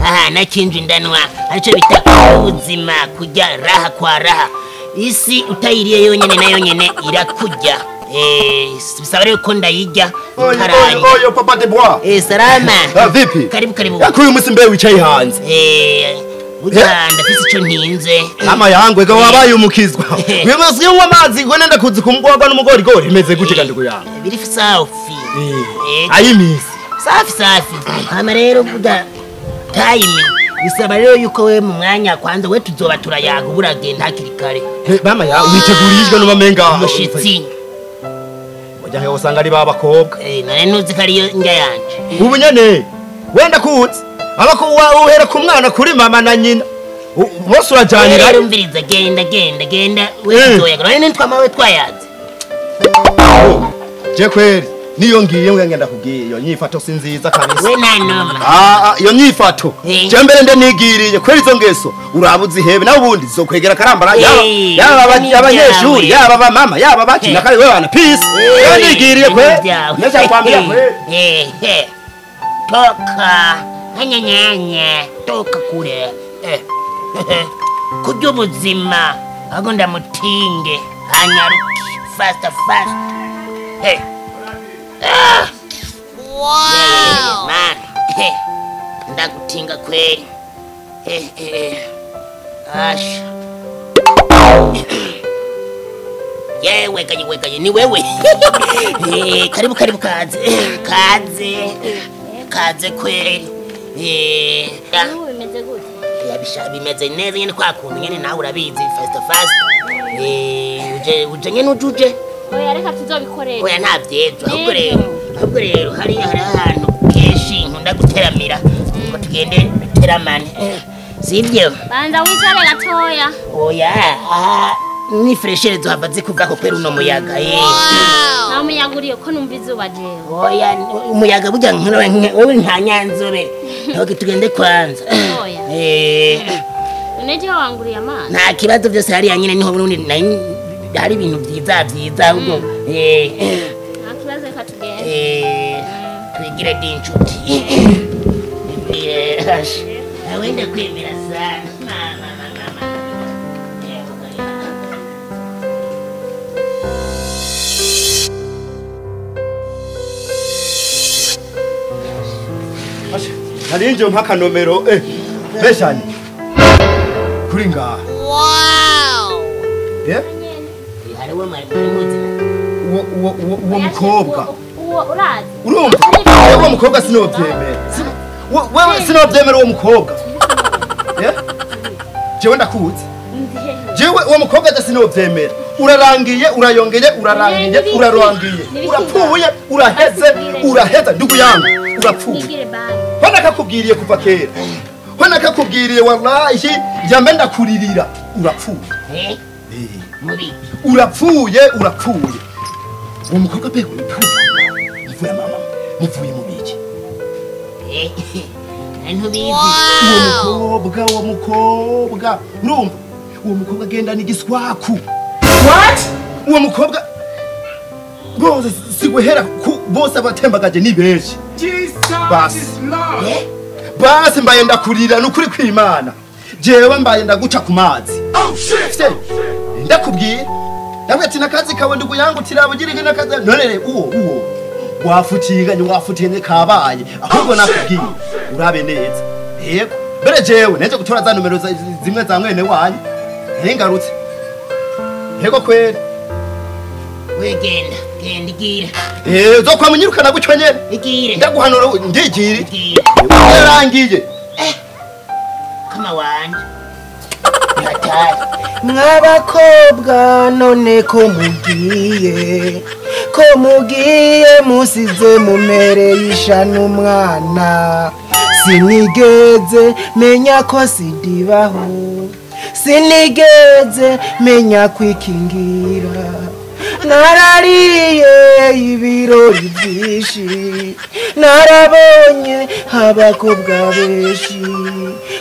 Aha nakinje ndanwa arico bita ubuzima kujya raha kwa raha. Isi utayiriye yonyene na yonyene irakujya. Bisaba rero ko ndayijya. Oyo papa de bois. Salama. Ah vipi? Karibu karibu. Yakuyu musi mbe wicaye hanze. Burya ndafise ico ntinze. Mama yangu ega wabaye umukizwa. Uyu musi unywa amazi ngo nenda kuzi kumugwagwa n'umugorigori imeze gute kandi kuyanga. Biri safi. Ayimisi. Safi safi. Hama rero burya time bisaba rero yuko we mu mwanya kwanza we tuzoba turayaga buragenda hakiri kare. Mama ya witegurijwe no mamenga. Umushitsi. Oja usanga ari babakobwa. None ntuzi ko ariyo njya yanje. Ubu nyene wenda kuzi. Abako uhera ku mwana kuri mama na nyina. Bose urajanira. Rero umviriza genda genda genda we tuzoyaga. None ntitwama we twayaze. Je kweri niyo ngiye ngenda kubwiye iyo nyifato si nziza kabisa. We nanoma. Iyo nyifato. Je mbere nde nigiriye kweri izo ngeso urabuze ihebe nawe ubundi zokwegera karambara yaba abanyeshuri yaba ba mama yaba baki nakare we bana peace. Yo nigiriye kwe. Nesha kwambia kwe. Toka. Nyanyanyanyi toka kure. Kurya ubuzima ahubwo ndamutinge anyaruke faster fast. Wow. Man. Ndagutinga kweli. Asha. Yewe kaye kaye ni wewe. Karibu karibu kaze. Kaze. Kaze kweli. Bimeze gute? Yabisha bimeze neza nyene kwa kuntu nyene nawe urabizi fast fast. Uje nyene ujuje. Oya reka tuzobikorera. Oya nta vyejo ahubwo rero hari ahantu kenshi nkunda guteramira ngo tugende duteramane. Sivyo? Banza wicare gatoya. Oya ni freshere zohava zikuvako kwera uno muyaga. Nta muyaga uriyo ko numva izuba jewe. Oya umuyaga burya wewe nta nyanzobe. Ntabwo tugende kwanza. Oya. None jewe wanguriye amazi. Nta kibazo byose hariya nyine niho burundi hari ibintu byiza byiza ahubwo. Nta kibazo reka tugende. Twigire d'incuti. Wenda kwemera sana. Mama mama. Narinje mpaka nomero beshani kuri ngaha. Wow. Hariwe mwari muzi. Uwo mukobwa. Uwo urazi. Urumva? Uwo mukobwa sinovyemera. Wewe sinovyemera uwo mukobwa. Jewe ndakuzi. Jewe uwo mukobwa da sinovyemera. Urarangiye, urayongeye, urarangiye, urarangiye. Urapfuye, uraheze, uraheza ndugu yangu. Urapfuye. Hona kakubwiriye kuva kera. Hona kakubwiriye wallahi jambe ndakuririra urapfuye. Urapfuye urapfuye. Uwo mukobwa pe urapfuye. Ivuye mama muvuye mu biki? Ntubizi. Uwo mukobwa urumva? Uwo mukobwa agenda n'igiswaku. What? Uwo mukobwa bose siguhera bose abatembagaje ni benshi. Jesus is Lord. Basi mbaye ndakurira nukuri kwimana. Jewe mbaye ndaguca ku mazi. Oh shit. Ndakubwiye. Ndabwiye ati nakazi kawe ndugu yangu tirabugirige nakazi none uwo wafutiganye wafutenye kabaye ahubwo nakubwiye urabe neza. Yego. Mbere jewe neje gutora za numero zimwe za mwene wanyu. Ntingarutse. Yego kweri. We genda genda igira. Uzokwa munyirukana gutyo nyene. Igire. Ndaguhanura ndigire. Yarangiye. Kama wanje. Hatari. Mwabakobwa none ko mugiye musize mumereye n'umwana. Sinigeze menya ko sidibaho. Sinigeze menya kwikingira. Narariye ibirori byinshi. Narabonye abakobwa benshi.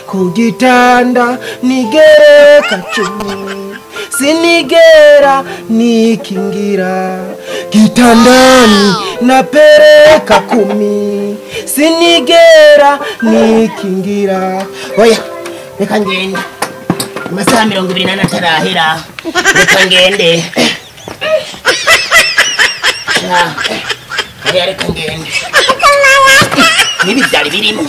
Ku gitanda nigereka 10. Sinigera nikingira. Kitandani napereka 10. Sinigera nikingira. Oya, reka ngende. Amasaha 24 atarahera. Reka ngende. Oya, reka ngende. Nibi byari birimo.